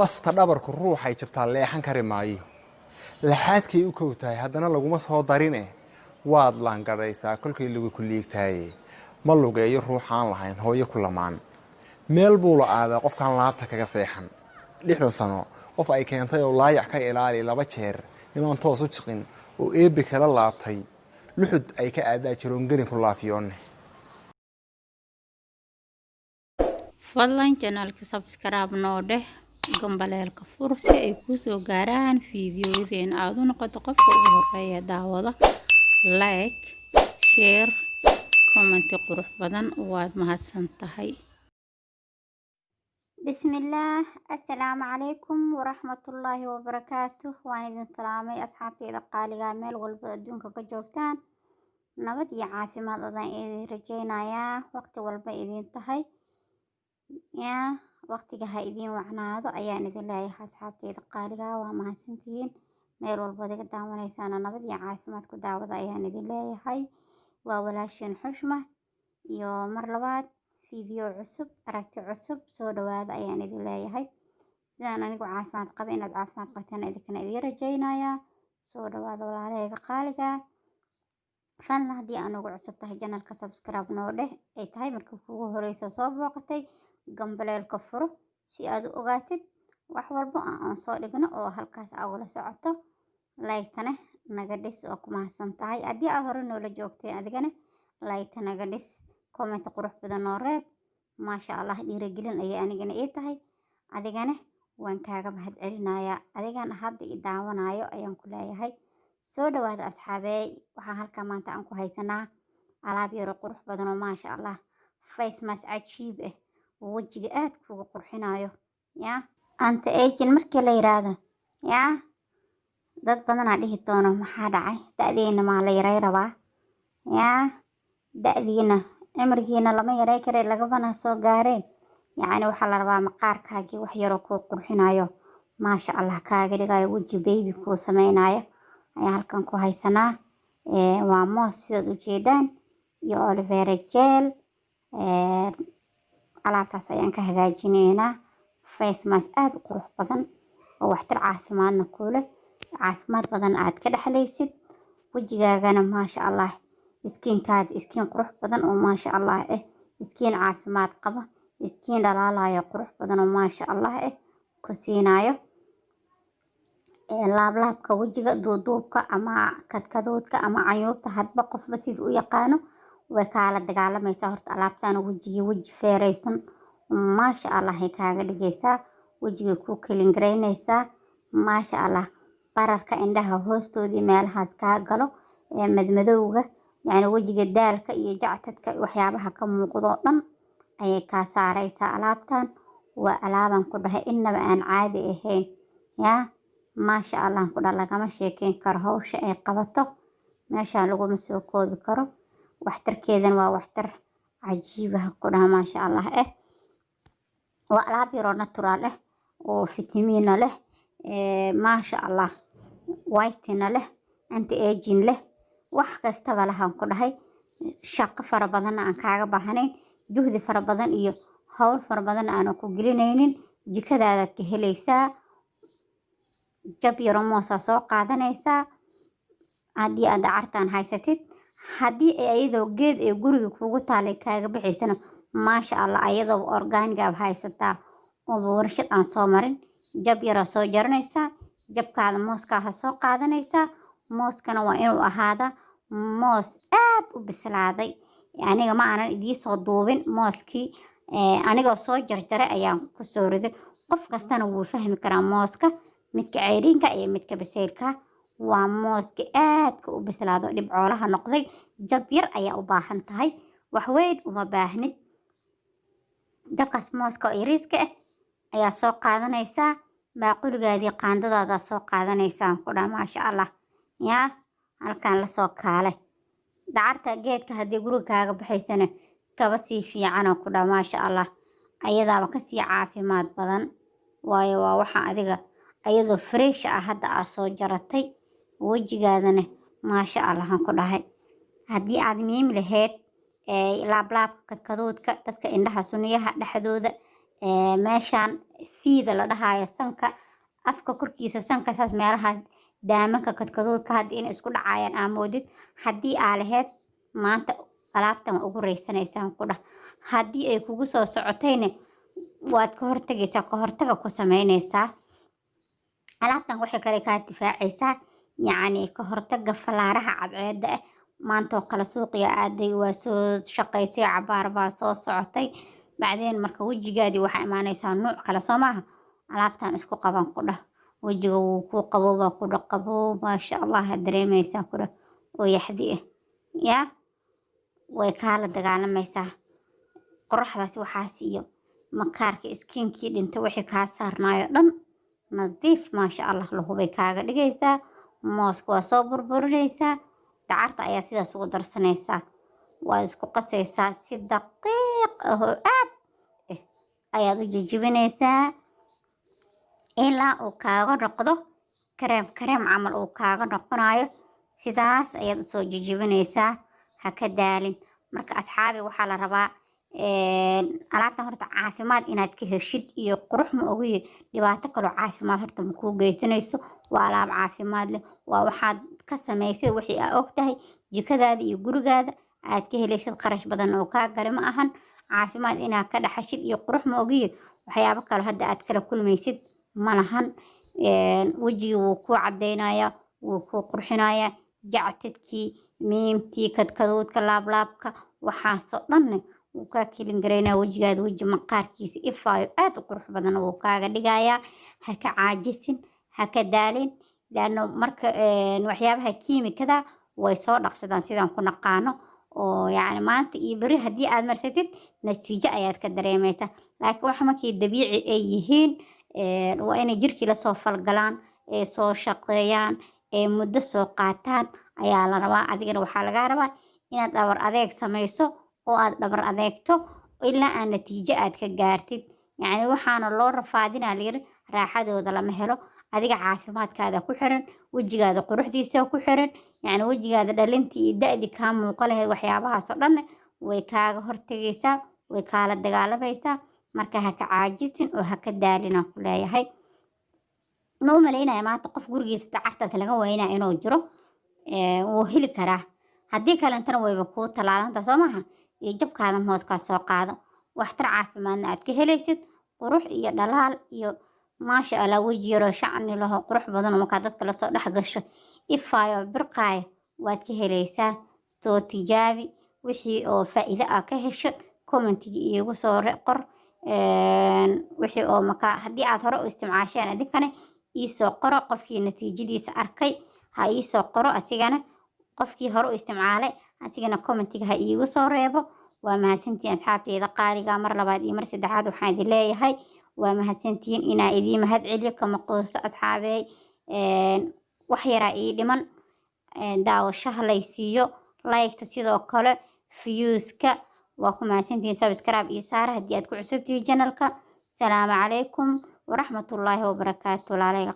Lafta dhabarku ruuxay jabtaa leexan kari maayo. Laxaadkay u kow tahay haddana laguma soo darine. Waad laangadhaysaa kolkay lugu ku liigtaaye. Ma lugeeyo ruuxaan lahayn hooyo ku lamaan. Meel buu la aadaa qofkaan laabta kaga seexan. 60 sano qof ay keentay oo laayac ka ilaali laba jeer nimaan toos u jiqin oo eebbe kala laabtay luxud ay ka aadaa jiroon gelin ku laafiyoonne. Fadlan janaalka subscribe noo dheh, gambaleelka fur si ay kuu soo gaaraan fiidiyoyadeena, aad u noqoto qofka ugu horeeya daawada. Like, share, commenti qurux badan, waad mahadsan tahay. Bismillaah, assalaamu calaykum waraxmatullaahi wabarakaatuh. Waan idin salaamay asxaabteyda qaaliga, meel walba adduunka ka joogtaan. Nabad iyo caafimaad adaan idin rajeynayaa, waqti walba idin tahay yaa waqtiga ha idiin wacnaado ayaan idin leeyahay asxaabteyda qaaliga. Waa mahadsantihiin meel walbaad iga daawanaysaana, nabad iyo caafimaad ku daawada ayaan idin leeyahay. Waa walaashin Xushma iyo mar labaad fiideo cusub, aragti cusub. Soo dhawaada ayaan idin leeyahay. Sidaan anigu caafimaad qaba inaad caafimaad qabtaan idinkana idiin rajeynayaa. Soo dhawaada walaalahayga qaaliga. Fadlan haddii aan ugu cusub tahay janalka, subscribe noo dheh ay tahay markii kugu horeysa soo booqatay, gambaleelka furo si aad u ogaatid wax walbo aan soo dhigno oo halkaas aa ula socoto. Like-tana naga dhis, waa ku mahadsan tahay. Haddii aad hore noola joogtay adigana, like-ta naga dhis, comment qurux badan noo reeb. Maasha Allah, dhiirigelin ayay anigana ii tahay, adigana waan kaaga mahad celinayaa. Adigana hadda i daawanayo ayaan ku leeyahay soo dhawaada asxaabeey. Waxaan halkaa maanta aan ku haysanaa alaab yaro qurux badan oo maasha Allah, face mask cajiib ah oo wejiga aad kuuga qurxinayo yaa anti aging markii la yiraahdo. Yaa dad badanaa dhihi doono, maxaa dhacay, da-diina maa la yaray rabaa? Yaa da-diina cimrigiina lama yaray kare, lagamana soo gaareen. Yacni waxaa la rabaa maqaarkaagii wax yaroo kuu qurxinayo, maasha Allah, kaaga dhigayo weji baby kuu sameynayo ayaan halkan ku haysanaa. Waa moos sidaad ujeedaan iyo aloe vera gel. Alaabtaas ayaan ka hagaajineynaa face mask aada u qurux badan oo waxtar caafimaadna kuu leh, caafimaad badan aad ka dhexlaysid, wejigaagana maasha Allah, skinkaada skin qurux badan oo maasha Allah ah, skin caafimaad qaba, skin dhalaalayo qurux badan oo maasha Allah ah ku siinayo. Laablaabka wejiga, duuduubka ama kadkaduudka ama cayuubta, hadba qofba sida u yaqaano, way kaala dagaalamaysaa. Horta alaabtan wejigii weji feereysan maasha Allah ay kaaga dhigaysaa, wejigay kuu clean garaynaysaa maasha Allah. Bararka indhaha hoostoodii meelahaas kaa galo ee madmadowga, yacni wejiga daalka iyo jactadka, waxyaabaha ka muuqdo oo dhan ayay kaa saaraysaa. Alaabtan waa alaabaan ku dhahay innaba aan caadi ahayn yaa maasha Allah ku dhah, lagama sheekeyn karo hawsha ay qabato, meeshaan laguma soo koobi karo. Waxtarkeedan waa waxtar cajiibaha ku dhaha maasha Allah eh. Waa alaab yaroo natural ah oo fitamiino leh, maasha Allah, whitening leh, anti aging leh, wax kastaba lahaan ku dhahay. Shaqo fara badanna aan kaaga baahnayn, juhdi fara badan iyo hawl fara badan aanan ku gelinaynin, jikadaadaad ka helaysaa. Jab yaro moosaa soo qaadanaysaa haddii aad dacartaan haysatid. Haddii ay ayadoo geed ee guriga kugu taalay kaaga baxaysana, maasha Allah, ayadoo organic aad haysataa ooba warshad aan soo marin, jab yaraa soo jaranaysaa, jabkaada mooskaaha soo qaadanaysaa. Mooskana waa inuu ahaadaa moos aad u bislaaday. Aniga ma aanan idiin soo duubin mooskii, anigoo soo jarjaray ayaan kusoo riday. Qof kastana wuu fahmi karaa mooska midka ceyriinka iyo midka biseylka. Waa mooska aadka u bislaado, dhibcoolaha noqday. Jab yar ayaa u baahan tahay, wax weyn uma baahnid. Jabkaas mooska oo yariiska ah ayaa soo qaadanaysaa, baaquligaadii qaandadaada soo qaadanaysaa ku dhaha maasha Allah. Yaa halkaan lasoo kaalay dacarta geedka haddii guriga kaaga baxaysana kaba sii fiicanoo ku dhaha maasha Allah, ayadaaba kasii caafimaad badan, waayo waa waxa adiga ayadoo fresh ah hadda aad soo jaratay. Wejigaadana maasha Allahan ku dhahay, haddii aad miim lahayd, laablaabka, kadkaduudka, dadka indhaha suniyaha dhexdooda Meeshaan fiida la dhahayo, sanka afka korkiisa, sanka saas, meelaha daamanka kadkaduudka hadda inay isku dhacayaan aa moodid, haddii aa laheyd, maanta alaabtan waa ugu reysanaysaan ku dhah. Haddii ay kugu soo socotayna, waad ka hortagaysaa, ka hortaga ku sameynaysaa. Alaabtan waxay kale kaa difaacaysaa, yacni, ka hortaga falaaraha cadceeda ah. Maanta oo kale suuqiya aaday, waa soo shaqaysay, cabaar baa soo socotay, bacdeen marka wejigaadii waxaa imaanaysaa nuuc kale, soo maaha? Alaabtan isku qaban ku dhah, wejiga wuu ku qaboobaa ku dhah, qaboob maasha Allah ha dareemaysaa ku dhah oo yaxdi ah. Yaa way kaala dagaalamaysaa qoraxdaas waxaas iyo makaarka iskiinkii dhinta, wixii kaa saarnaayo dhan nadiif maasha Allah lahubay kaaga dhigaysaa. Mooska waa soo burburinaysaa, dacarta ayaa sidaas ugu darsanaysaa, waa isku qasaysaa, si daqiiq ah oo aad eh ayaad u jijibinaysaa ilaa uu kaaga noqdo kareem, kareem camal uu kaaga noqonayo. Sidaas ayaad usoo jijibinaysaa, ha ka daalin. Marka asxaabi, waxaa la rabaa alaabtan horta caafimaad inaad ka heshid iyo qurux ma ogiye, dhibaato kaloo caafimaad horta ma kuu geysanayso. Waa alaab caafimaad leh, waa waxaad ka samaysay wixii aa ogtahay jikadaada iyo gurigaada aad ka helaysid, qarash badan oo kaa gale ma ahan. Caafimaad inaad ka dhaxashid iyo qurux ma ogiye, waxyaabo kale hadda aad kala kulmaysid ma lahan. Wejigii wuu kuu cadaynayaa, wuu kuu qurxinayaa, jactadkii, miimtii, kadkaduudka, laablaabka, waxaasoo dhanne wuu kaa kelin garaynaya. Wejigaada weji maqaarkiisa ifaayo aad u qurux badan wuu kaaga dhigayaa. Ha ka caajisin, ha ka daalin, laano marka waxyaabaha kiimikada way soo dhaqsadaan sidaan ku naqaano, oo yacni maanta iyo beri haddii aad marsatid natiijo ayaad ka dareemaysaa. Laakiin waxa markii dabiici ay yihiin, waa inay jirkii lasoo falgalaan, ee soo shaqeeyaan, ee muddo soo qaataan ayaa la rabaa. Adigana waxaa lagaa rabaa inaad dhabar adeeg samayso oo aad dhabar adeegto ilaa aad natiijo aad ka gaartid. Yacni waxaana loo rafaadinaa layiri, raaxadooda lama helo. Adiga caafimaadkaada ku xiran, wejigaada quruxdiisa ku xiran, yacni wejigaada dhalintii iyo da-dii kaa muuqan lahayd, waxyaabahaasoo dhan way kaaga hortagaysaa, way kaala dagaalamaysaa. Marka ha ka caajisin oo ha ka daalin aan ku leeyahay. Ma u malaynaya maanta qof gurigiisa dacartaas laga waynaa inuu jiro. Wuu heli karaa, haddii kalentana wayba kuu talaalanta, soo maaha? Iyo jabkaada mooskaa soo qaado, waxtar caafimaadna aad ka helaysid, qurux iyo dhalaal iyo maasha Allah, weji yaroo shacni laho qurux badan oo markaa dadka lasoo dhex gasho ifaayo birqaayo waad ka helaysaa. Soo tijaabi, wixii oo faa'iido ah ka hesho commentiga iigu soo qor. Wixii oo markaa haddii aad hore u isticmaasheen adinkana iisoo qoro, qofkii natiijadiisa arkay ha iisoo qoro, asigana qofkii hore u isticmaalay asigana commentiga ha iigu soo reebo. Waa mahadsantihiin asxaabteyda qaaliga, mar labaad iyo mar saddexaad waxaan idin leeyahay waa mahadsantihiin. Inaa idiin mahad celiyo kama quusto asxaabeey. Wax yaraa ii dhiman, daawashaha lay siiyo, like-ta, sidoo kale viewska. Waa ku mahadsantihiin. Subscribe iyo saara haddii aad ku cusubtihiin channelka. Salaamu calaykum waraxmatullaahi wabarakaatu walaalayga.